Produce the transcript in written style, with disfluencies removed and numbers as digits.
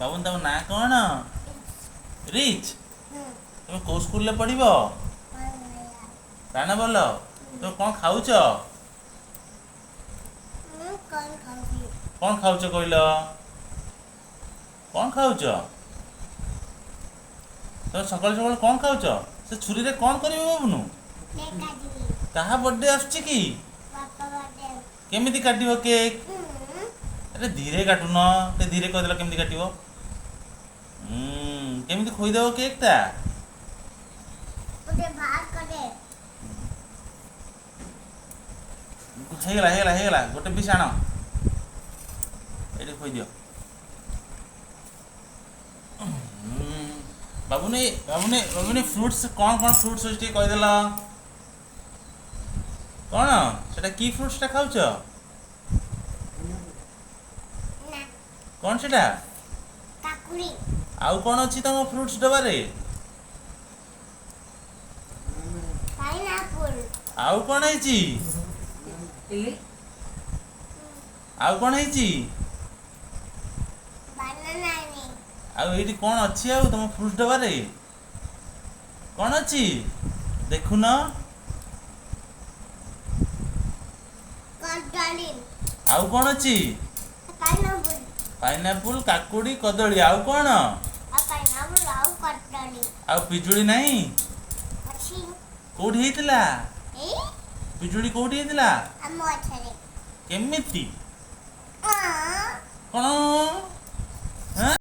ବାବୁନ, ତମ ନାଁ କ'ଣ? ରିଚ୍। ତମେ କୋଉ ସ୍କୁଲରେ ପଢିବ? ପ୍ରାଣ ବଲ। ତମେ କ'ଣ ଖାଉଛ? ମୁଁ କ'ଣ ଖାଉଛି? କ'ଣ ଖାଉଛ କହିଲ? କ'ଣ ଖାଉଛ ତମେ? ସକାଳୁ ସକାଳୁ କ'ଣ ଖାଉଛ? ସେ ଛୁରୀରେ କ'ଣ କରିବ ବାବୁନୁ? କେକ୍ କାଟିବି। କାହା ବର୍ଥଡେ ଆସୁଛି କି? ବାପା ବର୍ଥଡେ। କେମିତି କାଟିବ କେକ୍? ଆରେ, ଧୀରେ କାଟୁନ ଟିକେ। ଧୀରେ କହିଦେଲ, କେମିତି କାଟିବ? କେମିତି ଖୋଇଦେବ କେକ୍ଟା? ଗୋଟେ ବାହାର କରେ। ହେଇଗଲା, ହେଇଗଲା, ହେଇଗଲା। ଗୋଟେ ପିସ୍ ଆଣ, ଏଇଠି ଖୋଇଦିଅ। ବାବୁନି, ବାବୁନି, ବାବୁନି, ଫ୍ରୁଟ୍ସ କ'ଣ କ'ଣ ଫ୍ରୁଟ୍ସ ଅଛି ଟିକେ କହିଦେଲ। କ'ଣ ସେଟା? କି ଫ୍ରୁଟ୍ସଟା ଖାଉଛ? ନା। କ'ଣ ସେଟା? କାକୁଡ଼ି। ଆଉ କ'ଣ ଅଛି ତମ ଫ୍ରୁଟ୍ସ ଡବାରେ? ପାଇନାପଲ୍। ଆଉ କ'ଣ ହେଇଛି? ଆଉ କ'ଣ ହେଇଛି? ବାନାନା। ଆଉ ଏଇଠି କ'ଣ ଅଛି? ଆଉ ତମ ଫ୍ରୁଟ୍ସ ଡବାରେ କ'ଣ ଅଛି ଦେଖୁନ। କଦଳୀ। ଆଉ କ'ଣ ଅଛି? ପାଇନାପଲ୍। ପାଇନାପଲ୍, କାକୁଡ଼ି, କଦଳୀ, ଆଉ କ'ଣ? ଆଉ ପାଇନାପଲ୍ ଆଉ କଦଳୀ। ଆଉ ପିଜୁଳି ନାହିଁ? ଅଛି। କୋଉଠି ହେଇଥିଲା? ଏଇ। ପିଜୁଳି କୋଉଠି ହେଇଥିଲା? ଆମ ଗଛରେ। କେମିତି? ହଁ। କ'ଣ? ହଁ।